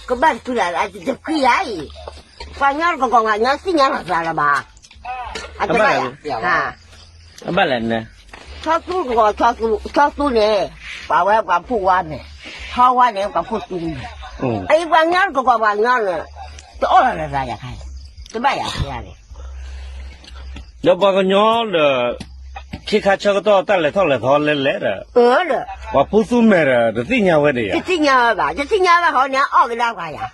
ကဘၣ်တဖုလၢ် တဖုယၤအံၤ, ပှၤကညီတကီၢ်ကီၢ် ပှၤကညီသ့ၣ်ညါလီၤသးလၢၤဘၣ်, အတဘၣ်ယၤ, အဘၣ်လဲၣ်န့ၣ်, ဆီသူတကီၢ် ဆီသူန့ၣ်, ပှၤဝဲပှၤဖှိၣ်ဝါန့ၣ်, ထီဝါန့ၣ် ပှၤဖှိၣ်သူန့ၣ်, အအံၤပှၤကညီတကီၢ်ကီၢ် ပှၤကညီန့ၣ်, တအီၣ်လီၤလၢၤသးယၤခါ, တဘၣ်ယၤန့ၣ် ဒီးပှၤကညီဒီး ခ့ခါဆၢကတီၢ်တၢ်လဲၤထီၣ်လဲၤထီလဲၤလဲၤဒီး, ပှၤဖိသူမဲာ်ဒီး တသ့ၣ်ညါဝဲဒၣ်ယၤ, တသ့ၣ်ညါဝဲဘၣ်, တသ့ၣ်ညါဝဲဟီန့ၣ် အီၣ်ကဒါပှၤယၤ,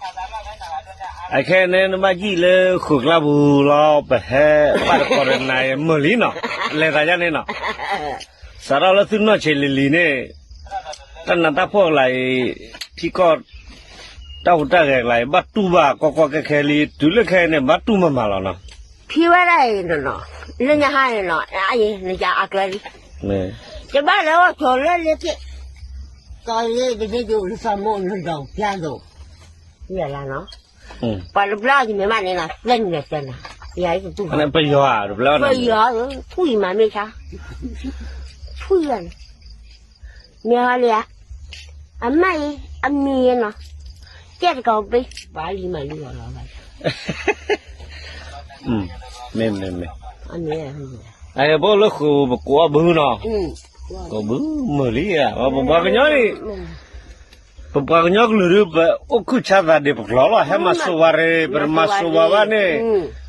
အခဲန့ၣ် နဘၣ်ယံာ်လၢဃုာ်ကျါပူၤလီၤ ပဟဲဘၣ်တကီၢ်ဒီးနၤ မုာ်လံနီၤ, လဲၤသးယါန့ၣ်နီၤ, စးထီၣ်လၢသုနီၢ်ဆံးလံၤလံၤန့ၣ်, တၢ်နးတၢ်ဖှီၣ်ကလာ်အံၤ, ထံကီၢ် တၢ်ဟူးတၢ်ဂဲၤကလာ်အံၤ ဘၣ်တူၢ်ဘၣ်ကီကီခဲခဲလံ, တုၤလၢခဲအံၤန့ၣ် ဘၣ်တူၢ်မးမးလီၤနီၤ. ဖံဝဲဒၣ်အံၤနီၤနီၤ, လၢညါဟါအံၤနီၤ, အအံၤ နကအကျဲလံ, တဘၣ်လၢအီၣ်ဆိးလၢလ့က့ၣ်, ကီလ့တန့ၢ်ဒိၣ်လၢသးမိၢ်နဒီးဖျါဒိၣ်, ယဲလၢနီၤ, ပှၤတဘျီအံၤမ့ၢ်ဘၣ်န့ၣ်နီၤ, သၢနံၤလဲၤသၢနၤ, ယၤအံၤတတူၢ်, ပယီၤဧါ, ပယီၤ, ထွံၣ်မးမ့ၢ်ဆါ, ထွံၣ်ယၤန့ၣ် မ့ၢ်ဟီလံဧါ, အမ့ၢ်အံၤ အမံၤယဲနီၤ, ကဲတကီၢ်ပ့ၤ ပှၤလံမၤလံအီၤလီၤဘၣ်, မ့ၢ်မ့ၢ်မ့ၢ်, အမ့ၢ်, အဘိလၢဃုာ်ပကိးအီၤဘုနီၤ, ကိးဘုမုာ်လံဧါ, ပပှၤကညီန့ၣ်, ပပှၤကညီကလုာ်ဒုး ပအိၣ်ခုၣ်ဆါသးဒံးပကျိာ်လီၤ, ဟဲမၤစိးဝဲရ့ၣ်, ပတမၤစိးဝဲဘၣ်န့ၣ်,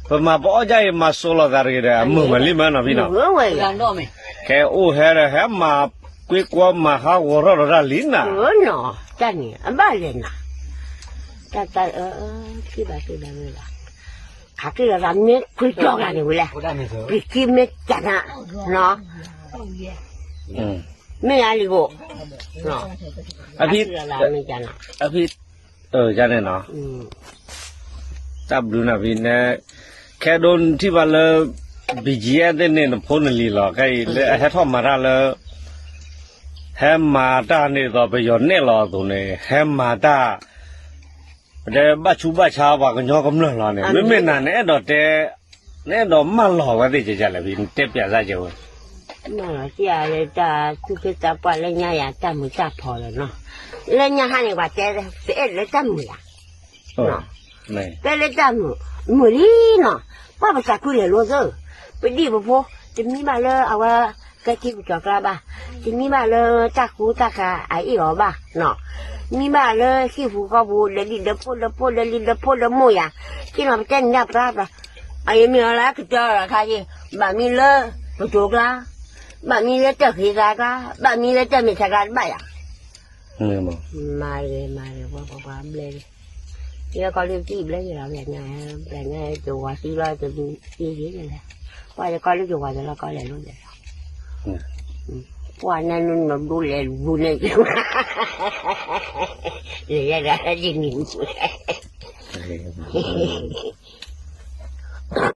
ပမၤပအီၣ်ဒ်အံၤ မၤစိးလိာ်သးတဂ့ၤဒီး အမုာ်မးလံမးနီၤဖံနီၤ, ကဲအိၣ်ဟဲဒီး ဟဲမၤကွ့ကွီမၤဟးဂီၤထီၣ်ဒီးတၢ်လံနၤ, တၢ်န့ၣ် အဘၣ်လဲၣ်နၤ, တၢ်တၢ်, ခံဘၣ်သ့ဘၣ်ဝဲဘၣ်, ခးက့ၤလီၤသးမ့ၢ်ခွံကီၢ်ဂၤန့ၣ်ဝဲလဲၣ်, ပက့မ့ၢ်ကနၤ, မ့ၢ်အါလံၤဘိ, အဖံ, အဖံန့ၣ်နီၤ, တၢ်ဘျုးနၤဖံန့ၣ်, ခဲဒိနထံၣ်ဘၣ်လၢ ဘံၣ်ကၠံအဲၣ်သ့ၣ်န့ၣ် နဖိနလံၤလီၤ, ခဲအံၤလၢအဟဲထီၣ်မၤတၢ်လၢ ဟဲမၤတၢ်န့ၣ်သိး ပယီၤနဲၣ်လီၤအသိးန့ၣ် ဟဲမၤတၢ်, ပတဲဘၣ်ဆူးဘၣ်ဆါပှၤကညီကမျၢၢ်လီၤန့ၣ်, မ့မ့ၢ်နၤနအဲၣ်ဒိးတဲ, နအဲၣ်ဒိးမၢလီၤဝဲသ့ၣ်ကလဲၣ်ဖံ, နတဲပျးစၢ်ကဲဝဲ မ့ၢ်လီၤစံးအါလၢတၢ်သူၣ်က့သးပှၢ်လၢညါယၤတၢ်မုာ်တၢ်ဖီလီၤနီၤ, လၢညါဟါန့ၣ် ပှၤတဲ ပအဲၣ်လၢတၢ်မုာ်ယၤ, တဲလၢတၢ်မုာ်, မုာ်လံနီၤ, ပှၢ်ပသးခုလဲၤလိသၢ, ပဒံၣ်ပဖိ, တမံဘၣ်လၢအဝဲ ကဲထံပကီၢ်ကျါဘၣ်, တမံဘၣ်လၢတၢ်ဃူတၢ်ဃးအအ့ၣ်အီၤဘၣ်နီၤ, မံဘၣ်လၢဟံၣ်ပူၤဃီပူၤ ဒီးလံဒီးဖိဒီးဖိဒီးလံဒီးဖိဒီးမိၢ်ယၤ, က့နီၤ ပတဲနံၤညါပြါပြါ, အယမ့ၢ်အီၤလၢကတၢၢ်လီၤခါယ့ၣ်, ဘၣ်မံလၢပတိၤကျါ, ဘၣ်မံလၢတၢ်ဃ့သးကျါ, ဘၣ်မံလၢတၢ်မဲာ်ဆှးကျါတဘၣ်ယၤ, မၤဂ့ၤမၤဂ့ၤ ပှၤပှၤဘျဲၣ်, ယကီၢ်လၢတံၢ်ဘျဲၣ်ယလီၤ, ဘျဲၣ်ညါ, ဘျဲၣ်ညါယတဝၤသံလီၤ တမံအ့ၣ်ယဲလဲၣ်, ပှၤယကီၢ်လၢယဝၤယလီၤကီၢ်လဲၤလိလဲၤလီၤ, ပှၤနၤနနီၢ်ဒိလဲၤလူၤန့ၣ်, လဲၤယၤဒၣ်ယနံၤ